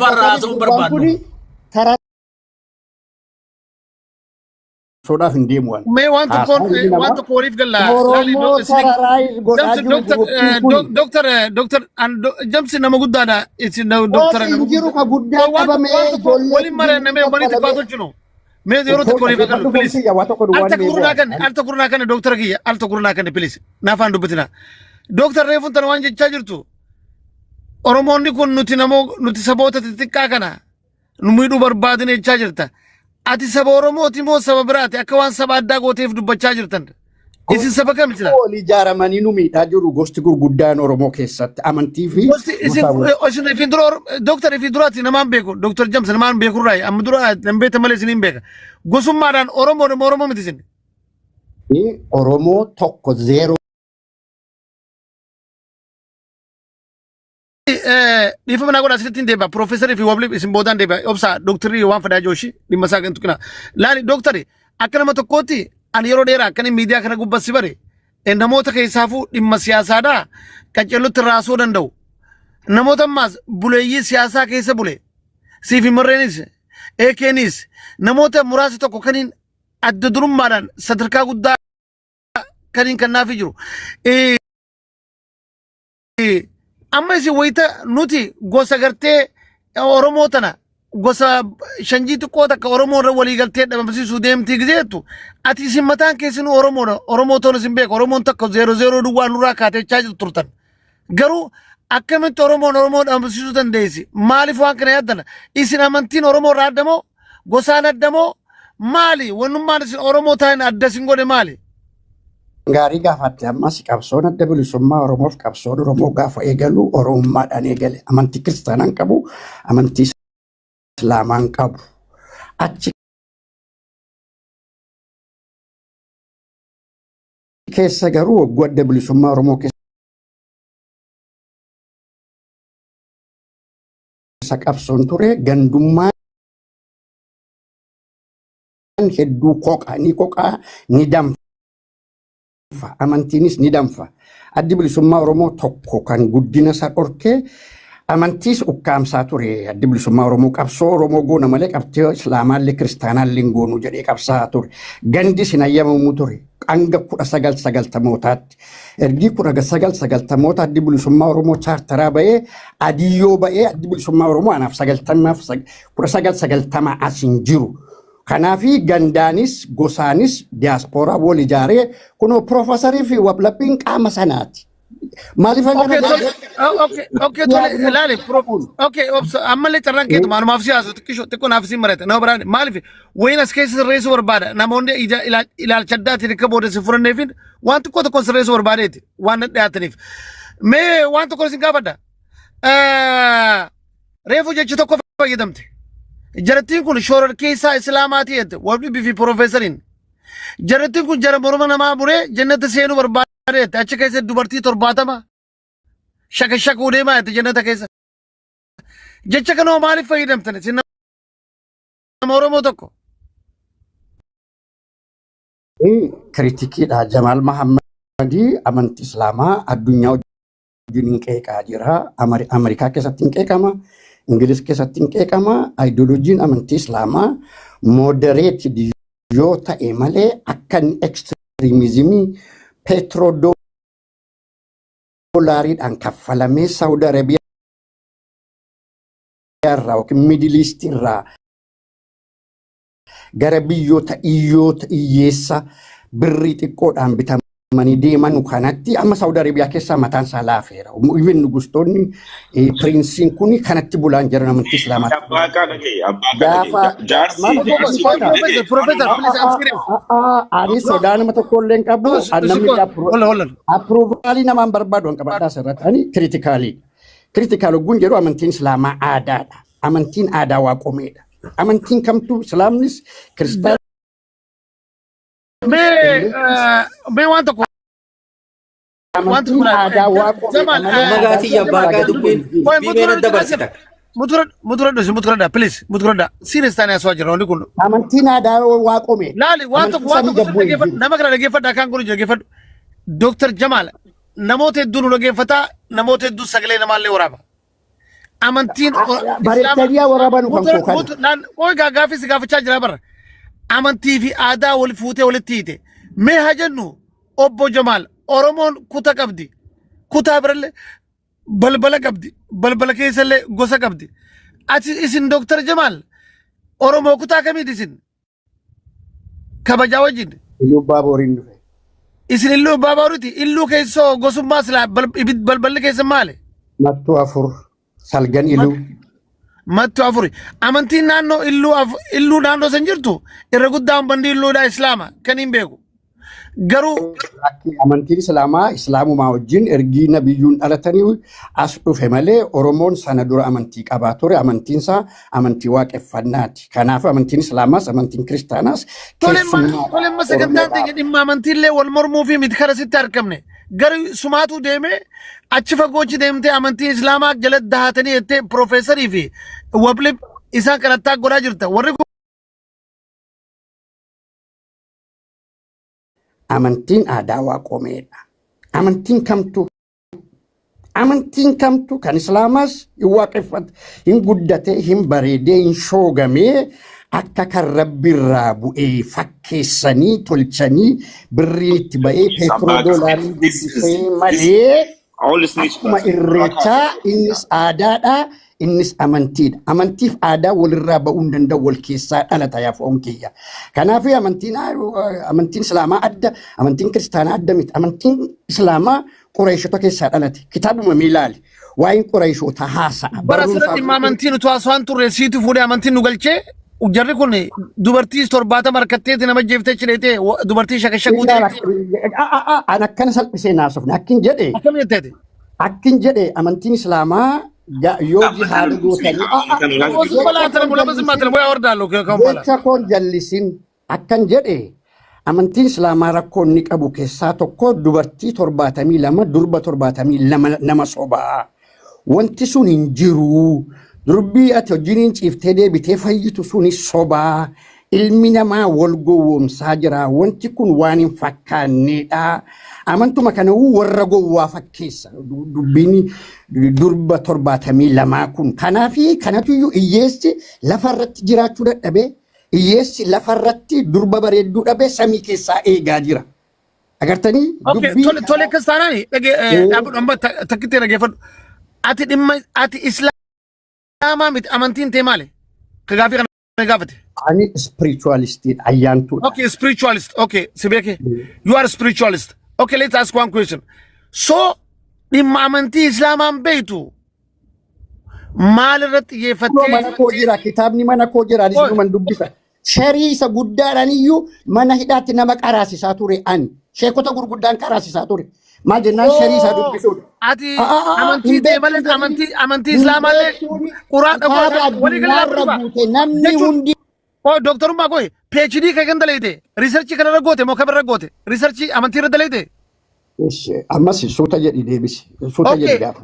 Ingiliffaarraa Profeesarri haasa'uu hin gurbaan barbaannu. kuni tara Sodaaf hin deemu waan. Mee waan tokkoon Haasaan ilmi waan namaa tokko waliif galla. Laali Oromoo isin terrorize godhaa Jamsi jiru doktar guruppiin kuni. doktar doktar Jamsi nama guddaadha. Isin doktara Qoos nama hin jiru guddaa. ka guddaa Waan tokko qabamee waan tokko ijoollee waliin mari'annamee gurguddaa walitti kaffalame. baatolchinu. Mee yeroo tokko waliif Dhaggeeffadhu galu please. foon waa tokko Al duwwaan takka mee gurnaa bu'aa. kanne al tokko gurnaa kanne doktara kiyya al tokko gurnaa kanne please. Naafaan dubbatina. Doktar reefuun tana waan jechaa jirtu. Oromoonni kun nuti namoo nuti saboota xixiqqaa kana nu miidhuu barbaadin jechaa jirta. Ati saba Oromooti moo saba biraati? Akka waan saba addaa gooteef dubbachaa jirtan. Isin saba kami sila? Wal ijaaramanii nu miidhaa jiru gosti gurguddaan Oromoo keessatti amantii fi Gosti isin gosa wal. isin ifin dura doktar ifin duraati namaan beeku doktar James namaan beeku irraa amma dura nan beekta malee isin hin beeka. Gosummaadhaan Oromoo Oromoo miti isin. Oromoo tokko zeeroo Dhiifama naa godhaa asirratti hin deebi'a. Piroofeesarii fi wabli isin boodaan deebi'a. Obsaa dooktarri waan fedhaa jooshi dhimma isaa kan tuqina. Laali dooktari akka nama tokkootti ani yeroo dheeraa akkan miidiyaa kana gubbas si bare namoota keessaafuu dhimma siyaasaadhaa qacellotti raasuu danda'u. Namoota ammaas buleeyyii siyaasaa keessa bule. Siif hin marreenis AKnis namoota muraasa tokko kaniin adda durummaadhaan sadarkaa guddaa kaniin kannaafii jiru. Amma isin wayita nuti gosa gartee Oromoo tana gosa shanjii xiqqoo takka Oromoo irra walii galtee dhabamsiisuu deemtii gizeettu ati isin mataan keessanuu Oromoodha. Oromoo toon isin beeka. Oromoon takka zeero zeeroo duwwaa nurraa kaatechaa jirtu turtan. Garuu akkamitti Oromoon Oromoo dhabamsiisuu dandeessi? Maaliif waan kana yaaddan? Isin amantiin Oromoo irraa adda moo? Gosaan adda moo? Maali? Wannummaan isin Oromoo ta'an adda isin godhe maali? Gaarii gaafatte ammas qabsoon adda bilisummaa Oromoof qabsoon Oromoo gaafa eegalu Oromummaadhaan eegale. Amantii kiristaanaan qabu, amantii islaamaan qabu. Achi keessa garuu wagguu adda bilisummaa Oromoo keessa qabsoon ture gandummaan hedduu koqa ni koqa ni danfa amantiinis ni danfa. Addi bilisummaa Oromoo tokko kan guddina isaa dhorkee amantiis ukkaamsaa ture. Addi bilisummaa Oromoo qabsoo Oromoo goona malee qabsoo Islaamaallee Kiristaanaallee hin goonu jedhee qabsaa ture. Gandis hin hayyamamu ture. Hanga 1990mootaatti. Ergii 1990moota addi bilisummaa Oromoo chaartaraa ba'ee adiyyoo ba'ee addi bilisummaa Oromoo anaaf sagaltamaaf 1990 as hin jiru. Kanaafi gandaanis gosaanis diyaaspooraa wal ijaaree kunoo piroofesarii fi wablabbiin qaama sanaati. Maaliif hanga Okay, kana tole. Okay, okay, tole. Laali, okay, obsa. Ammallee carraan keetu maalumaaf siyaasa xiqqisho xiqqoo naaf siin marate. Nama biraan maaliif wayin as keessa sirreessuu barbaada. Namoonni ija ilaalcha addaatiin akka booda si furanneefin waan xiqqoo tokkoon sirreessuu barbaadeeti waan nan dhiyaataniif. Mee waan tokko isin gaafadha. Reefu jechi tokko fayyadamte. Jarattiin kun shororkeessaa Islaamaatii jette wabdhibbi fi piroofeesariin. Jarattiin kun jara morma namaa muree jannata seenuu barbaade jette achi keessa dubartii 70 shaka shakuu deemaa jette jannata keessa. Jecha kana hoo maaliif fayyadamtan isin nama Oromoo tokko? Kiritikiidha. Jamaal Mahammadii amantii Islaamaa addunyaa wajjin hin qeeqaa jira. Ameerikaa keessatti hin qeeqama. Ingiliz keessatti hin qeeqama. Ayidooloojiin amantii Islaamaa moderate yoo ta'e malee akka inni ekstiriimizimii peetiroodoolaariidhaan kaffalamee Saawud Arabiyaa irraa yookiin Miidil Iist irraa gara biyyoota iyyoota hiyyeessa birrii xiqqoodhaan bitamanii deeman kanatti amma Saawud Arabiyaa keessaa mataan isaa laafeera. Even nugustoonni piriinsiin kun kanatti bulaan jiran amantii Islaamaatti. Abbaa qaa dhagaye, abbaa qaa dhagaye. Gaafa Jaarsi, maal jaarsi tokko dhagaye. Professor, please, I'm serious. Ani sodaa nama tokko illee hin qabu. Ani namni Hola, hola. approvalii namaan barbaadu hin qabadhaa asirratti. Ani criticalii. Critical ogguun jedhu amantiin Islaamaa aadaadha. Amantiin aadaa waaqomeedha. Amantiin kamtuu Islaamnis Kiristaannis Mee mee waan tokko waan tokko amantiin aadaa waaqomeedha Jamal malee Magaa aadaa tiyya saba abbaa gadi dubbiin hin jiru. Qoy dubbii meena dabarsi takka. mutura mutura dhusi mutura please mutura serious taane asoo jira wanni kun. Amantiin aadaa waaqomeedha. Laali waan Amantii tokko waan samii tokko gad bu'ee hin dhaggeeffadhu jiru. nama kana dhaggeeffadhu akkaan kun dhaggeeffadhu. Dr. Jamaal namoota hedduu nu dhaggeeffataa namoota hedduu sagalee namaallee waraaba. Amantiin Islaama Bareechanii waraabanu kan koo kana. mutu laan qoy gaafii si gaafachaa jira bara. Amantii fi aadaa wal fuutee walitti hiite. Mee haa jennu obbo Jamaal Oromoon kuta qabdi. Kutaa birallee balbala qabdi. Balbala keessallee gosa qabdi. Ati isin Dooktar Jamaal Oromoo kutaa kamiiti isin? Kabajaa wajjin. Iluu Abbaa Booriin dhufe. Isin illuu abbaa baaruuti. Illuu keessoo gosummaa silaa balballi keessa maali? Mattuu afur salgan iluu. Mattuu afuri. Amantiin naannoo illuu illuu naannoo san jirtu irra guddaan bandii illuudhaa Islaama kan hin beeku. Garuu Lakki amantiin Islaamaa Islaamumaa wajjin ergii nabiyyuun dhalatanii as dhufe malee Oromoon sana dura amantii qabaa ture. Amantiin isaa amantii waaqeffannaati. Kanaaf amantiin Islaamaas amantiin Kiristaanaas tolemma keessummaadha tolemma sagantaan Oromoodhaaf. teenya dhimma amantiillee wal mormuu fi miti kara sitti argamne. Garuu sumaatu deemee achi fagoochi deemtee amantii Islaamaa jala dahatanii jettee piroofeesarii fi wablib isaan kanattaa godhaa jirta. Warri kun Amantiin aadaa waaqomeedha. Amantiin kamtu amantiin kamtu kan Islaamaas hin waaqeffate, hin guddate, hin bareedee, hin shoogamee akka kan rabbirraa bu'ee fakkeessanii tolchanii birriin itti ba'ee Please, peetiroo abbaa doolaariin this is guddisee this malee all snitch akkuma irreechaa innis aadaadha, innis amantiidha. Amantiif aadaa walirraa ba'uu hin danda'u, wal keessaa dhalata yaa foon kiyya. Kanaaf amantiin amantiin Islaamaa adda, amantiin Kiristaanaa adda miti. Amantiin Islaamaa Qureeshota keessaa dhalate. Kitaabuma mee ilaali. Waa'een Qureeshotaa haasa'a. Bara Barruun asirratti isaa dhimma amantii nuti haasawaan turre siitu fuudhee amantiin nu galchee jarri kun dubartii 70 harkatteeti nama jeeftee cileetee dubartii shakashakuu deemte. An akkana salphisee naasofne akkin jedhe Akkam jetteeti? akkin jedhe amantiin Islaamaa yoo jihaada gootanii Jecha koon jallisin jecha koon jallisin akkan jedhe amantiin Islaamaa rakkoo inni qabu keessaa tokko dubartii 72 durba 72 nama sobaa. Wanti sun hin jiru. Durbii ati wajjiniin ciiftee deebitee fayyitu suni sobaa. Ilmi namaa wal gowwoomsaa jira. Wanti kun waan hin fakkaanneedha. Amantuma kana warra gowwaa fakkeessa. Dubbiin durba 72 kun. Kanaafi kanatuyyuu hiyyeessi lafarratti jiraachuu dadhabee hiyyeessi lafarratti durba bareedduu dhabee samii keessaa eegaa jira. Agartanii Okay, dubbii tole tole akkas taanaani dhage dhaabbadhu amma takkitti dhageeffadhu. Ati dhimma ati Islaamaa miti amantiin tee maali? Ka gaafii kana gaafate. Ani spiritualistiidha, ayyaantuudha. Okay, spiritualist. Okay, si beeke. You are spiritualist. Okay, let's ask one question. So dhimma amantii Islaamaan beektu maal irratti Kunoo xiyyeeffattee mana koo jira, kitaabni mana koo jira, anis Oi. numan dubbisa. Sharii isa guddaadhaan iyyuu mana hidhaatti nama qaraasisaa ture ani. Sheekota gurguddaan qaraasisaa ture. Maal jennaan sharii isaa Oo, dubbisuudha. ati Hin amantii tee beektu malee jedhini. amantii amantii Hin Islaamaallee beektuuni. quraan Kitaaba walii gala addunyaarra dhaabbatu guute namni jechuun hundi oo dooktarummaa koo PhD kee kan daleete riisarchii kanarra goote moo kamirra goote riisarchii amantii irra daleete Ishi, ammas suuta jedhi deebisi. Suuta jedhi Okay, gaafa.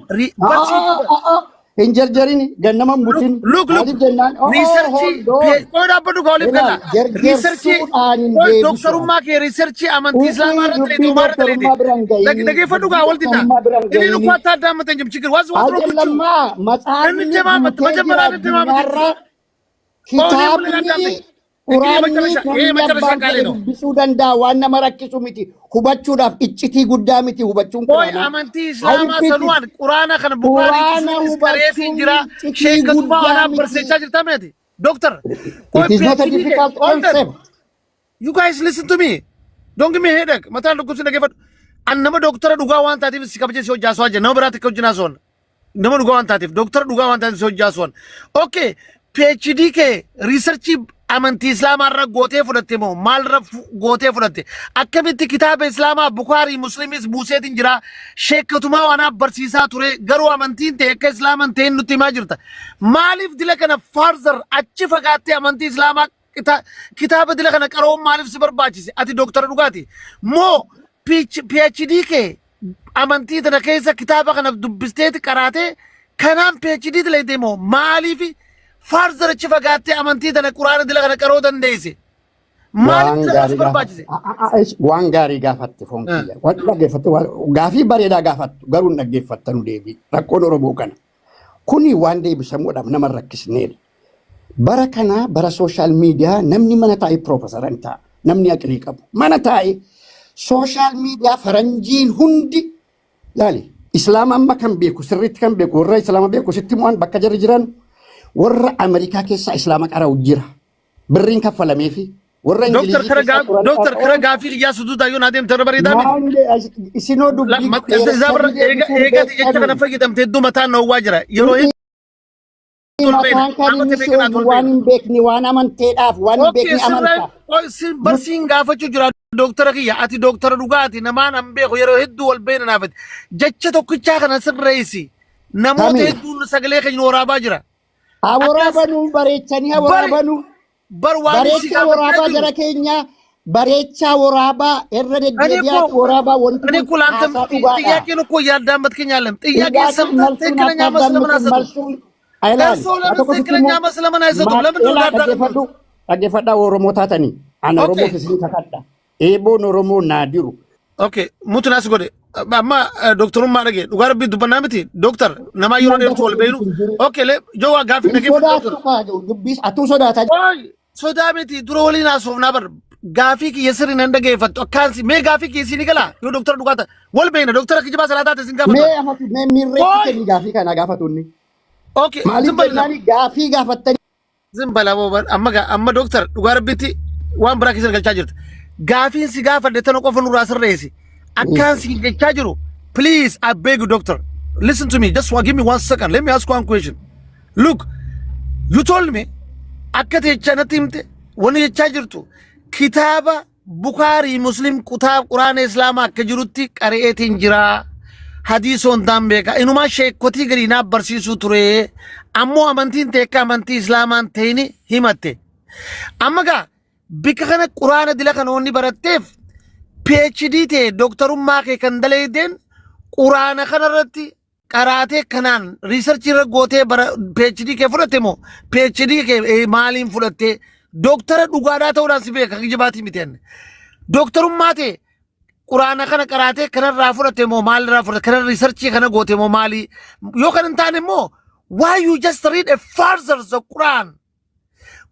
barsiisuu Hin jarjarini, gannama hin butin. Look, look. Maaliif jennaan? Oh, Riisarchii hold on. qoy dhaabbadhu kaa oliif Ilaal, galla. Riisarchii jarjarsuudhaan hin qoy deebisu. dooktarummaa kee riisarchii amantii Islaamaa irra Dubbii daleete homaa irra daleete. dooktarummaa bira hin gahini. Dhageeffadhu kaa Dubbii wal dinna. dooktarummaa bira hin Inni nu gahini. kwattaa addaa matan jim chigir. Waas waas rogu chu. Ajallammaa Inni matsaafni jamaamatu guutee jira majammaraa adda addunyaarra. Kitaabni Kitaabni Quraanni namni መጨረሻ abbaan ቃሌ fedhe ነው። dubbisuu danda'a waan nama rakkisu miti. Hubachuudhaaf iccitii guddaa miti hubachuun Qoy Quraanaa. amantii I Islaamaa repeat it. sanuwaan Quraana kana Bukaarii Quraana Muslimis qareetiin hubachuun jira iccitii sheekatumaa guddaa anaa miti. barsiisaa jirta meeti. Doctor, qoy It is not a PhD kee difficult hold on. concept. You guys listen to me. Don't give me a headache. Mataan dhukkubsi dhageeffadhu. An nama dooktara dhugaa waan taateef si kabajee si hojjaa jira. Nama biraatti akka hojii naasoo nama dhugaa waan taateef dooktara dhugaa waan taateef si hojjaa so'an. Okay, PhD kee riisarchii amantii Islaamaa irra gootee fudhatte moo maalirra gootee fudhatte? Akkamitti kitaaba Islaamaa Bukaarii Musliimis buuseetiin jira. Sheekatumaa waan barsiisaa ture garuu amantiin ta'e akka Islaaman ta'een nutti himaa jirta. Maaliif dila kana further achi fagaattee amantii Islaamaa kitaaba dila kana qaroon maaliif si barbaachise? Ati dooktara dhugaati. Moo PhD kee amantii tana keessa kitaaba kana dubbisteeti qaraatee kanaan PhD dilayte moo maaliif further achi fagaattee amantii tana Quraana dila kana qaroo dandeesse? Maaliif Waan dila kana si gaarii barbaachise? gaafatte. Waan gaarii gaafatte foon kiyya. Waan dhaggeeffatte gaafii bareedaa gaafattu garuu hin dhaggeeffattanu deebii. Rakkoon Oromoo kana. Kuni waan deebisamuudhaaf nama rakkisneedha. Bara kana bara social media namni mana taa'ee piroofeesara hin ta'a. Namni aqlii qabu. Mana taa'ee social media faranjiin hundi laali. Islaama amma kan beeku, sirriitti kan beeku, warra islaama beeku sitti mo'an bakka jarri jiran, warra Ameerikaa keessaa islaama qara'u jira. Birriin kaffalameefi. Warra Dooktar Ingilizii kara keessaa gaa Quraana dooktar qara'u. kara gaafii kiyyaa suduudaa yoo naa deemte irra bareedaa miti. Maal isinoo dubbii Isaa bira dheeressanii eega deebisuun eegati jecha kana beektanii. fayyadamte hedduu mataan na ho'aa jira. Yeroo hedduu ol beena. Mataan kan Amma inni ta'e beekanaa si ol waan beena. hin beekne, waan amanteedhaaf waan hin Okay, beekne sirraa amantaa. barsiin gaafachuu jira dooktara kiyya. Ati dooktara dhugaati, namaan an beeku, yeroo hedduu wal beena naafati. Jecha tokkichaa kana sirreessi. Namoota Kami? hedduun sagalee keenya waraabaa jira. Haa Akkas waraabanuu, bareechanii haa bari waraabanuu. bar waan si Bareechaa gaafachaa waraabaa jiru. jara keenya, bareechaa waraabaa irra እኔ እኮ deddeebi'aati waraabaa, wanti እኔ kun እኮ ለአንተም haasaa dhugaadha. ጥያቄን እኮ እያዳመጥከኝ አለም። ጥያቄ ጥያቄ ሰምተህ መልሱን ትክክለኛ መልስ ለምን አታዳምጥም። አይሰጡም? መልሱን ilaali. እርሶ Waa ለምን tokko sitti ትክክለኛ immoo መልስ ለምን አይሰጡም? ለምንድን ነው ilaa ዳርዳር dhaggeeffadhu, የምትሉት? dhaggeeffadhaa Oromoo taatanii ana ኦኬ Oromoof isin kakadha. Eeboon Oromoo naa diru. ኦኬ ሙትን አስጎደ amma doktorummaa dhage dhugaa rabbii dubbannaa miti doktar namaa yeroo Nan dheertu wal dafa beeynu. hin jiru. Okay, le jowaa gaafii Hin dhageeffadhu doktor. sodaattu kaa dubbiis atuu sodaataa. Oy, sodaa miti, dura waliin haasofnaa bar. Gaafii kiyya sirrii nan dhageeffattu akkaansi mee gaafii kiyya isin galaa yoo doktara dhugaa ta'e wal beeyna, doktara kijibaa salaa taate isin gaafatu. Mee afatu mee miirreetti Oy, kenni gaafii kana gaafatunni. Okay, Maaliif ዝም በል jennaani gaafii gaafattanii ዝም በል aboo bar amma gaa amma doktar dhugaa rabbiitti waan biraa keessa galchaa jirta. Gaafiin si gaafadhe tana qofa nurraa sirreessi. Akkaan si jechaa jiru, please, I beg you, doctor, listen to me, just one, give me one second, let me ask one question. Look, you told me akka jechaa natti himte, wanni jechaa jirtu kitaaba Bukaarii, Muslim, kutaab Quraana Islaamaa akka jirutti qareetiin jira. Hadiisoon daan beeka. Inumaa sheekotii gadi naaf barsiisuu ture. Ammoo amantiin ta'e akka amantii Islaamaan ta'ini himatte. Amma gaa bika kana Quraana dila kana wanni baratteef PhD ta'e dooktarummaa kee kan daleedeen Quraana kanarratti qaraatee kanaan research irra gootee bara PhD kee fudhatte moo PhD kee maaliin fudhatte? Dooktara dhugaadhaa ta'uudhaan si beeka, kijibaatii miti inni. Dooktarummaa ta'e Quraana kana qaraatee kanarraa fudhatte moo maalirraa fudhatte, kana research kana goote moo maali? Yoo kan hin taane immoo why you just read a further the Quran?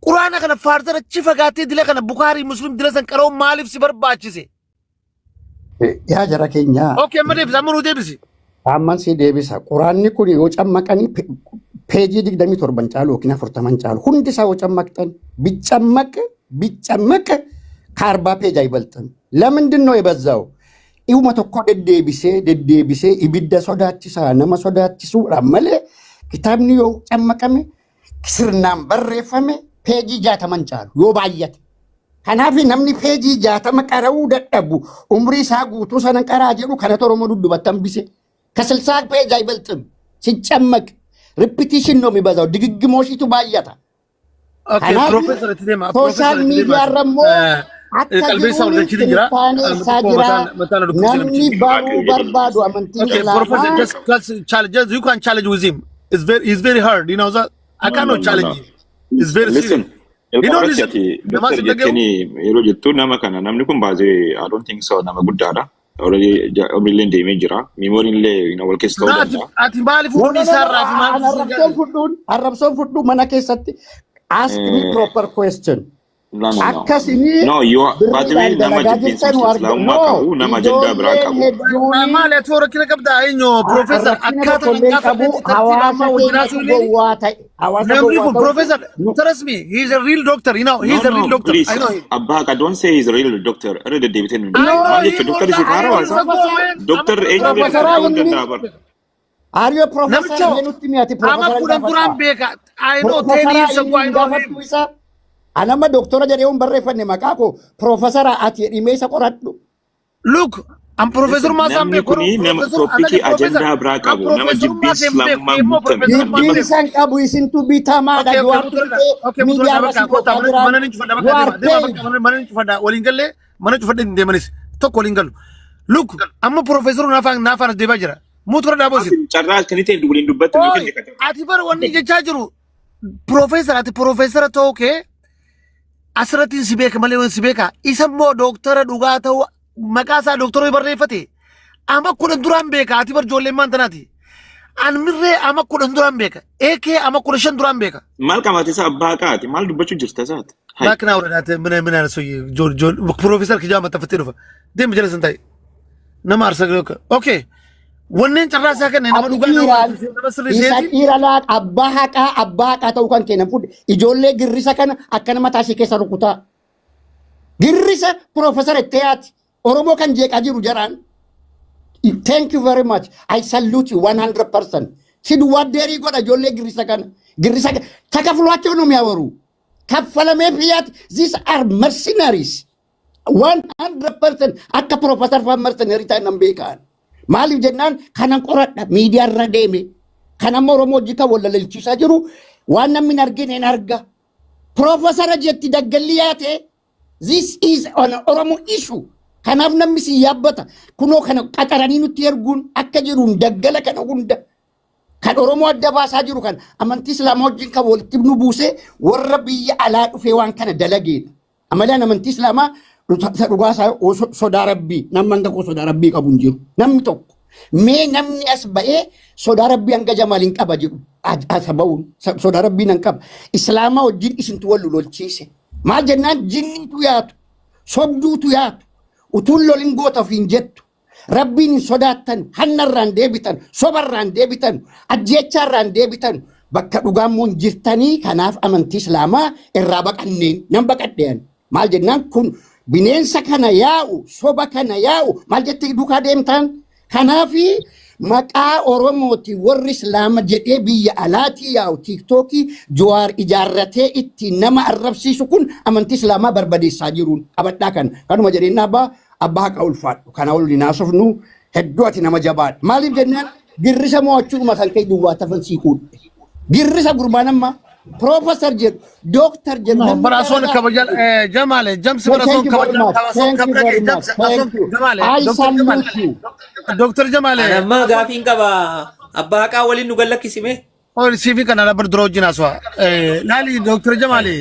Quraana kana further achi fagaattee dila kana Bukaarii, Muslim dila san qara'uun maaliif si barbaachise? Yaa jara keenyaa. Okay, amma deebisi, amma nuu deebisi. Amman si deebisa. Quraanni kun yoo cammaqanii peejii 27 caalu yookiin 40 caalu, hundi isaa yoo cammaqxan ቢጨመቅ ቢጨመቅ ከ40 page አይበልጥም። ለምንድን ነው የበዛው? Dhihuma tokko deddeebisee deddeebisee ibidda sodaachisaa nama sodaachisuudha malee kitaabni yoo cammaqame sirnaan barreeffame peejii 60 caalu yoo baay'ate. Kanaaf namni peejii 60 qara'uu dadhabu umrii isaa guutuu sana qaraa jedhu kanatu Oromoo dudduubatti hambise. ከ60 page አይበልጥም ሲጨመቅ፣ repetition ነው የሚበዛው፣ ድግግሞሽቱ baay'ata. Okay, Kanaaf Professor itti deema. social Professor itti deema. media irra immoo akka Qalbeessaa ol jiruun galchiitu jira. kiristaaneessaa Xiqqoo jira. mataan mataan dhukkubsee Namni namichi. baruu barbaadu amantiin Okay, Professor, Islaamaa just challenge. Just, you can challenge with him. It's very hard. You know that I No, cannot no, no, challenge no. him. It's very Listen, serious. He jalqaba don't irratti listen. ati Nama doktor si dhaga'u. jettanii yeroo jettu nama kana, namni kun baasee, I don't think so, nama guddaadha. Already umriillee deemee jira. Memoryn illee wal keessa ta'uu Na ati danda'a. ati maaliif No, umrii no, no, no. isaarraa fi maaliif si Arrabsoon jaalladha? fudhuun, arrabsoon fudhuu mana keessatti. Ask me proper question. No, no, no. Akkasinii No, you are, by the way, birriidhaan nama dalagaa jibbiinsa jirtan arga. Islaamummaa No, qabu, nama ajandaa biraa ijoolleen qabu. hedduun Maali ati rakkina qabdaa eenyu Professor rakkina akkaataa tokkollee nan qabu, gaafadhetti tartiiba hawaasa ammaa wajjin keenyatu haasuu illee gowwaa ta'e. Hawaasa namni gowwaa kun ta'utu Professor, trust me, he is a real doctor, No, he is a real no, doctor. please. I know him. Abbaa Haqaa, don't say he's a real doctor. Irra deddeebitee nu I dubbisa. know Maal jechuudha? him Doktarri all siif the haarawaa years isa? ago, man. Doktar eenyullee doktar Profeesaraa ta'uu hin inni danda'a bara. Are you a professor? Namicho Mee nutti mi'aati ama profeesara 10 duraan gaafadhaa. beeka. I know 10 Profeesara years ago inni I hin know him. gaafattu isa. Anama doktora jedhee hin barreeffanne maqaa koo, profeesara ati jedhimee isa qoradhu. Look, an Listen, professorummaa isaan namni beeku kuni nama professor topic anage professor ajandaa biraa an qabu, nama professorummaa jibbiinsa kee hin beeku Islaamummaan immoo guutame, professorummaa nama Jibbiin beeku. isaan qabu isintu bitamaadha. Okay, You okay, are muturadha. turte Okay, miidiyaa muturadha irra bakka si kottaa qofaa mana jiran. mana ni cufadha You bakka are deema deema paid. bakka mana mana ni cufadha waliin gallee mana cufadha hin deemanis tokko waliin galu. Look, amma professoruun naafaan naafaan as deemaa jira. Muturadha boosin. Ati carraa akkanii ta'e waliin dubbattu Oi, yookiin dhiqate. Ati bara wanni jechaa jiru professor, ati professora ta'uu kee asirratti si beeka malee wanti si beeka. Isa immoo dooktara dhugaa ta'uu maqaa isaa dooktora barreeffate. Amma 10 duraan beeka, ati bar ijoolleen maan tanaati. An mirree ama 10 duraan beeka. Eekee ama 15 duraan beeka. Maal qabaate isaa abbaa qaati? Maal dubbachuu jirta isaati? Hai. Baaknaa waraanaate mina mina soyyi jool jool piroofeesar kijaa maxxanfattee dhufa. Deemi jala san ta'i. Nama aarsa okay. Okay. Wanneen carraa isaa kenne nama Ati dhugaa nama dhiiraan nama sirrii isa seeti. dhiira laata abbaa haqaa abbaa haqaa ta'uu kan kennan fudhe ijoollee girrisa kana akka nama taasii keessa rukutaa. Girrisa piroofeesar Etteeyaati. Oromoo kan jeeqaa jiru jaraan. Thank you very much. I salute you 100%. Si duwwaa deerii godha ijoollee girrisa kana. Girrisa ተከፍሏቸው ነው የሚያወሩ ከፈለሜ ፍያት these are mercenaries 100% akka piroofeesar fa'aa mercenary ta'an nan beekan. Maaliif jennaan kanan qoradha miidiyaa irra deeme. Kan amma Oromoo hojii kan wal lalchiisaa jiru waan namni hin argine hin arga. Piroofeesara jetti daggalli yaate this is an Oromo issue. Kanaaf namni si yaabbata. Kunoo kana qaxaranii nutti erguun akka jiruun daggala kana hunda. Kan Oromoo adda baasaa jiru kan amantii Islaamaa wajjin kan walitti nu buuse warra biyya alaa dhufee waan kana dalageedha. Amalaan amantii Islaamaa dhugaa isaa sodaa rabbii namni hanga koo sodaa rabbii qabu hin jiru. Namni tokko. Mee namni as ba'ee sodaa rabbii hanga Jamaal hin qaba jedhu as ba'uun sodaa rabbii nan qaba. Islaamaa wajjin isintu wal lolchiise. Maal jennaan jinniitu yaatu. Sobduutu yaatu. Utuun lolin goota ofiin jettu. Rabbiin hin sodaattan, hannarraan deebitan, sobarraan deebitan, ajjeechaarraan deebitan, bakka dhugaan immoo hin jirtanii kanaaf amantii Islaamaa irraa baqanneen nan baqadheen. Maal jennaan kun bineensa kana yaa'u, soba kana yaa'u, maal jettee duukaa deemtan? Kanaafi maqaa Oromooti warri Islaama jedhee biyya alaatii yaa'u tiiktookii Jawaar ijaarratee ittiin nama arrabsiisu kun amantii Islaamaa barbadeessaa jiruun qabadhaa kana. Kanuma jedheen abbaa abbaa haqa ulfaadhu. Kana ol naasofnu hedduu ati nama jabaadha. Maaliif jennaan girrisa mo'achuudhuma kan ka'e duwwaa tafan siiquudha. Girrisa gurbaan amma piroofeesar jedhu dooktar jedhu namni Barasoon dalagaa. kabaja Jamaale Jamsi Well, Barasoon thank you very kabaja much. Barasoon Thank you kabaja very much. Jamsi Asoon Thank you. Jamaale I Dr. Jamaale salute you. Dr. Jamaale Ani amma gaafiin qaba. Abbaa haqaa waliin nu gallakkisime. Ol siifi kana labar dura wajjin haasawaa. Laali Dr. Jamaale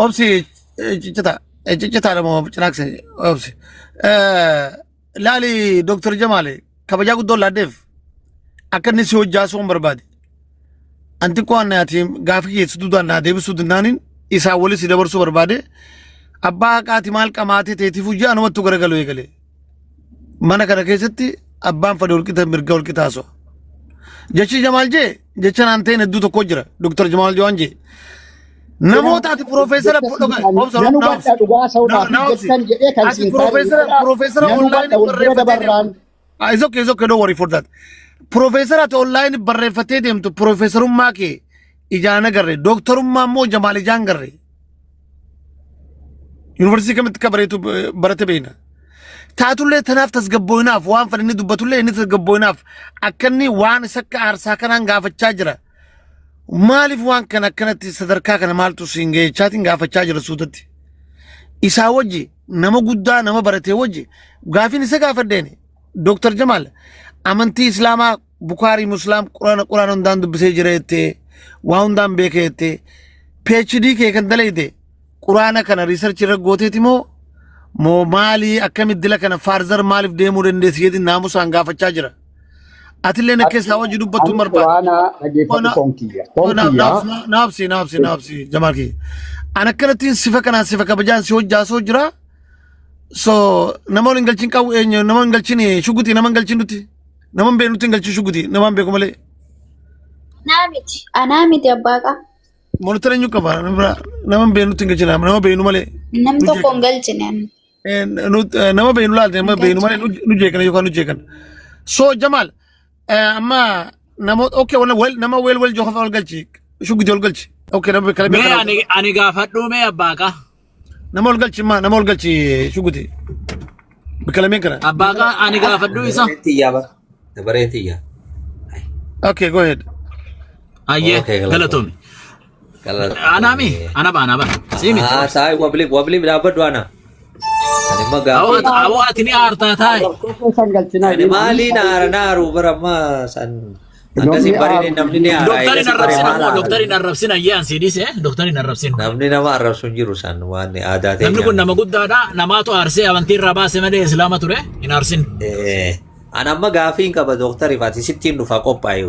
obsi ciccita ciccita dha moo cinaakse obsi. Laali Dr. Jamaale kabajaa guddoo laaddeef akka inni si hojjaasuu hin barbaade. Anti qo'anne ati gaafii keessattuu naa deebisuu dinnaaniin isaa wali si dabarsuu barbaade. Abbaa haqaati maal qamaatee teetiif hojii anumattu garagalu eegale. Mana kana keessatti abbaan fedhe walqixa mirga walqixa haasa'u. Jechi Jamaal jee jecha naan ta'in hedduu tokko jira. Dr. Jamaal Jawaan jee. Namoota ati piroofeesara Nan hubadha dhugaa sa'uudhaaf jettan jedhee kan Ati siin taane piroofeesara nan online hubadha wal bira barreeffatee dabarraan. deemtu. Ah, it's okay, it's okay, don't worry for that. Piroofeesara ati online barreeffatee deemtu piroofeesarummaa kee ijaan agarre dooktarummaa immoo Jamaal ijaan garre. Yuunivarsiitii kamitti akka bareetu barate beekna. Taatullee tanaaf tasgabbooyinaaf waan fedhe inni dubbatullee inni tasgabbooyinaaf akka inni waan isa akka aarsaa kanaan gaafachaa jira. Maaliif waan kana akkanatti sadarkaa kana maaltu siin ga'echaatiin gaafachaa jira suutatti. Isaa wajji nama guddaa nama baratee wajji gaafiin isa gaafadheeni. Dooktar Jamaal amantii Islaamaa Bukaarii Musliim Quraana Quraana hundaan dubbisee jira jettee waa hundaan beekee jettee PhD kee kan dalayte Quraana kana research irra gooteeti moo moo maalii akkamitti dila kana further maaliif deemuu dandeessi jedhin naamusaan gaafachaa jira. Atillee na keessaa wajji dubbattuu Ani barbaada. quraana dhaggeeffadhu konkiyya. Konkiyya. Naabsi naabsi naabsi Jamaal kiyya. An akkanattiin sifa kanaan sifa kabajaan si hojjaasoo jira. So nama waliin galchin qabu eenyu nama hin galchin shugutii nama hin galchin nuti nama hin beeknu nuti hin galchin shugutii nama hin beeku malee. Anaa miti. Anaa miti abbaa qaa. Monitor eenyu qaba nama biraa nama hin beeknu nuti hin galchin nama beeknu malee. Nam Nu tokko jeeqan. hin galchine. Nama beeknu laalte nama Hin beeknu malee galchine. nu jeeqan yookaan nu jeeqan. So Jamaal amma namoota okay wal wal nama wel wel jokofa wal galchi shugutii wal galchi. Okay nama beekala Mee beekala. ani gaafadhuu mee abbaa qaa. Nama wal galchi ma nama wal galchi shugutii. Beekala kana. Abbaa qaa ani gaafadhuu isa. Dabareen tiyyaa bara. Dabareen tiyyaa. Okay, go ahead. Ayyee Okay, galatoomi. galatoomi. Anaami Galatoomi. ana baana bara. Sii miti. Ah, sa'i wabli wabli dhaabbadhu ana. Ani immoo Awoo gaafii. ati awoo ati ni aartaa taa'i. Arrabsoo san galchinaa Ani maaliin aara naaru bara amma san akkasiin Namni barine aaru namni ni aara Dooktarin eegasi bare arrabsin maal ammoo aara. dooktarin arrabsin ayyee an sii dhiise dooktarin arrabsin. Namni nama arrabsu hin jiru san waan aadaa Namni kun teenya nama miti. guddaadha namaatu aarsee amantii irraa baase malee islaama ture hin aarsin. Eh, An amma gaafii hin qaba dooktariif, ati sittiin dhufa, qophaa'e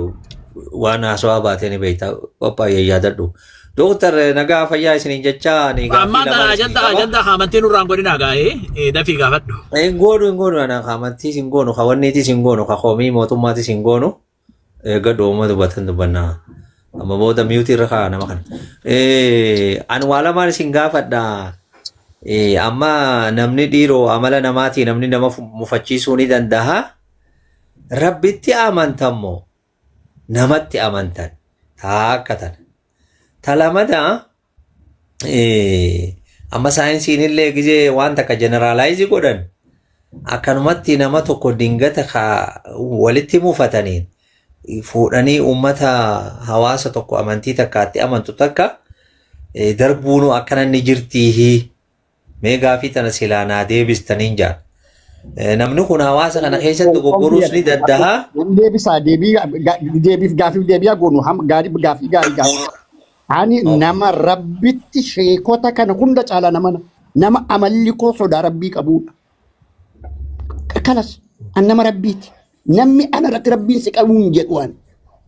waan haasawaa baatee ni beekta, qophaa'e yaadadhu. Dooktar, nagaa fayyaa isiniin jecha, ani gaafii Ammaan tana lamaan isinii ajandaa qaba. Ajandaa amantii nurraan godhinaa gaa'ee dafii gaafadhu. Hin goonu, hin goonu, ana amantiis hin goonu, ka wanniitis hin goonu, ka komii mootummaatis hin goonu. Eeggadhu, uuma dubbatan dubbannaa. Amma booda mute irra kaa'a nama kana. Ani waa lamaan isin gaafadha. Amma namni dhiiroo amala namaatii namni nama mufachiisuu ni danda'a. Rabbitti amantan moo namatti amantan? Taakka tana. Ta lamada, amma saayinsiin illee gizee waan takka generalize godhan akkanumatti nama tokko dingata ka walitti mufataniin fuudhanii uummata hawaasa tokko amantii takkaatti amantu takka darbuunu akkana ni jirtiihi, mee gaafii tana silaa naa deebistaniin jaa. Namni kun hawaasa kana keessatti dogoggoruus ni danda'a. Nan deebisaa, deebii deebiif gaafiif deebiyaa goonu gaarii, gaafii gaarii gaafa. Ani nama Rabbitti sheekota kana hunda caalaa nama amalli koo sodaa Rabbii qabudha. Kalas an nama Rabbiiti. Namni ana irratti Rabbiin si qabuu hin jedhu ani.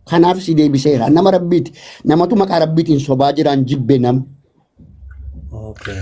Kanaaf si deebiseera. Nama Rabbiiti. Namatu maqaa Rabbiitiin sobaa jiraan jibbe nama. Okay.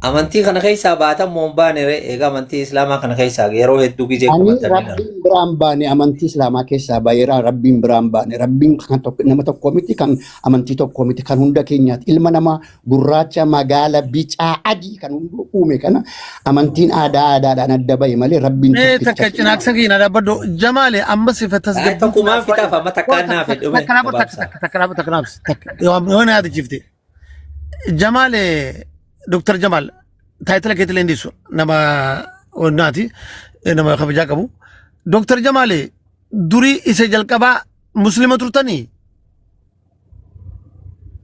Amantii kana keessaa baatan moo hin baane ree? Egaa amantii Islaamaa kana keessaa yeroo hedduu gizee Ani qabatanii na. Rabbiin biraan baane, amantii Islaamaa keessaa baay'eera, Rabbiin biraan baane. Rabbiin kan tokko nama tokko miti, kan amantii tokko miti, kan hunda keenyaati. Ilma namaa gurraacha, magaala, bicaa, adii kan hunduu uume kana amantiin aadaa aadaadhaan adda bahe malee Rabbiin Mee tokkicha. takka cinaaksa keenya dhaabbadhu. Jamaale, amma sifa Ay, tasgabbii. Tokkumaan fixaaf, amma takkaan naaf dhume. Takka dhaabbadhu, takka gabaabsaa. Takka takka dhaabbadhu, takka naaf takka yoo na yaadachiifte. Jamaale, Dr. Jamaal, title keetti leendisu nama onnaati, nama kabajaa qabu. Dr. Jamaale, durii isa jalqabaa Muslima turtanii?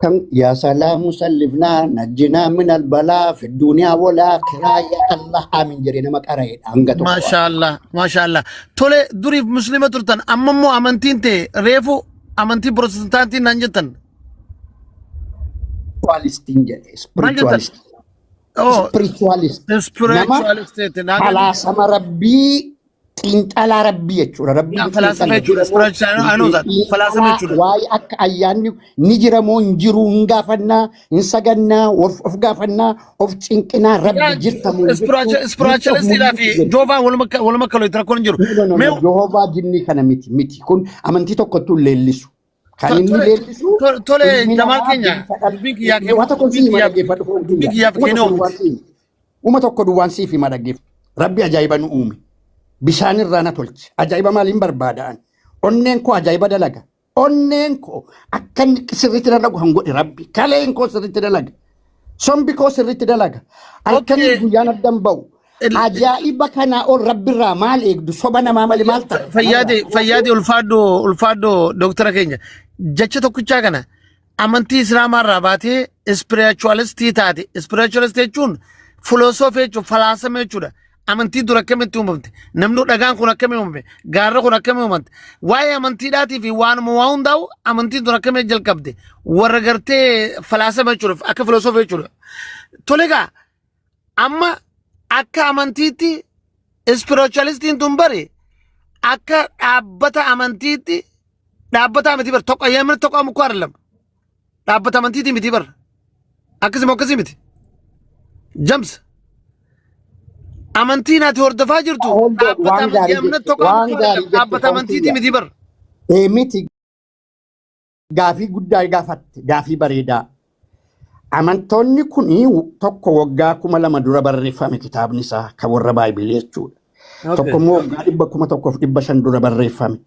Kan yaa salaamu sallifnaa najjinaa min albalaa fi duniyaa wal aakiraa yaa Allah aamin jedhee nama qara'edha hanga tokko. Maashaallah, maashaallah. Tole, duriif Muslima turtan, amma immoo amantiin ta'e reefu amantii Pirotestaantiin naan jettan. Spiritualistiin jedhe. Maal jettan? Spiritualist. Oh, Spiritualist. Nama spiritualist ta'e naa galu. falaasama Rabbii, xiinxalaa Rabbii jechuudha. Rabbii Yaa falaasama xiinxala jechuudha. jira moo Spiritual, I know that. Falaasama xiinxalaa jechuudha. waa'ee akka ayyaanni ni jira moo hin jiru hin gaafannaa, hin sagannaa, of gaafannaa, of cinqinaa, Rabbi jirta moo hin jirtu nutti of Spiritualistiidhaa fi mul'isi jedhu. Joovaan waluma kaloo rakkoon hin jiru. No, no, no, Mee no. Jehovaa jinnii kana miti. Kun amantii tokkottuu hin leellisu. Kan inni tole leellisu tole ilmi Jamaal namaa keenya bilisa dhala. dubbiin kiyyaa Waa tokko dubbiin sii hima, kiyyaa dhaggeeffadhu foon dubbiin kiyya. kiyyaaf Uma kennoo tokko duwwaan miti. sii hima. Uma tokko duwwaan siif hima, dhaggeeffadhu. Rabbi ajaa'iba nu uume. Bishaan irraa na tolche. Ajaa'iba maaliin barbaada'an? Onneen koo ajaa'iba dalaga. Onneen koo akka inni sirriitti dalagu kan godhe Rabbi. Kaleen koo sirriitti dalaga. Sombi koo sirriitti dalaga. Halkanii guyyaan addan ba'u. Ajaa'iba kanaa ol Rabbirraa maal eegdu? Soba namaa malee maal ta'a? Fayyaade, fayyaade, ulfaadho, ulfaadho dooktara keenya. Jecha tokkichaa kana, amantii Islaamaa irraa baatee spiritualistii taate. Spiritualistii jechuun filosoofii jechuudha, falaasama jechuudha. Amantiin dur akkamitti uumamte? Namni dhagaan kun akkamitti uumame? Gaarri kun akkamitti uumamte? Waa'ee amantiidhaatii fi waanuma waa hundaa'u, amantiin dur akkamitti jalqabde? Warra gartee falaasama jechuudha, akka filosoofii jechuudha. Tole egaa, amma akka amantiitti spiritualistiin tun bari akka dhaabbata amantiitti dhaabbata miti bar, tokko yemir tokko amukko አይደለም, dhaabbata amantiitii miti bar, akkasuma akkasii miti. Jams, amantiin ati hordofaa jirtu Hold on, dhaabbata waan amantii gaarii amna jette, tokko waan amukko gaarii አይደለም, jette dhaabbata foon amantiitii kiyya. miti bar. Miti, gaafii guddaa gaafatte, gaafii bareedaa. Amantoonni kun tokko waggaa 2000 dura barreeffame kitaabni isaa, kan warra Baayibilii jechuudha. Tokko immoo waggaa 1500 dura barreeffame.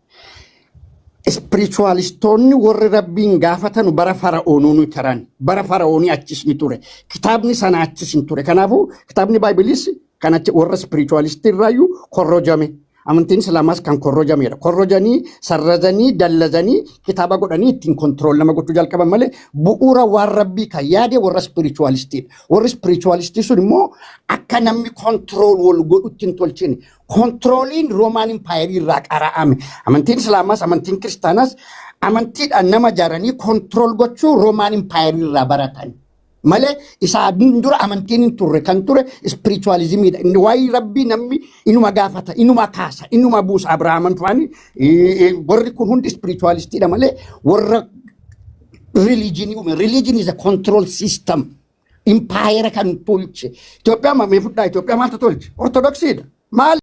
Spiritualistoonni warri Rabbiin gaafatan bara Fara'oonuu ni turan. Bara Fara'oonii achis ni ture. Kitaabni sana achis hin ture. Kanaafuu kitaabni Baaybiliis kan achi warra spiritualistii irraayyuu korrojame. Amantiin Islaamaas kan korrojamedha. Korrojanii, sarrazanii, dallazanii, kitaaba godhanii ittiin control nama gochuu jalqaban malee bu'uura waan Rabbii kan yaade warra spiritualistiidha. Warri spiritualistii sun immoo akka namni control wal godhutti hin tolchine. Controliin Roman Empire irraa qara'ame. Amantiin Islaamaas amantiin Kiristaanaas amantiidhaan nama ijaaranii control gochuu Roman Empire irraa baratan. Malee isaa dura amantiin hin turre, kan ture spiritualismiidha. Inni waa'ee rabbii namni inuma gaafata, inuma kaasa, inuma buusa. Abrahaaman faani warri kun hundi spiritualistiidha malee warra religionii uume. Religion is a control system. Impaayera kan tolche. Itoophiyaa mee fudhaa, Itoophiyaa maaltu tolche? Ortodoksiidha. Maal?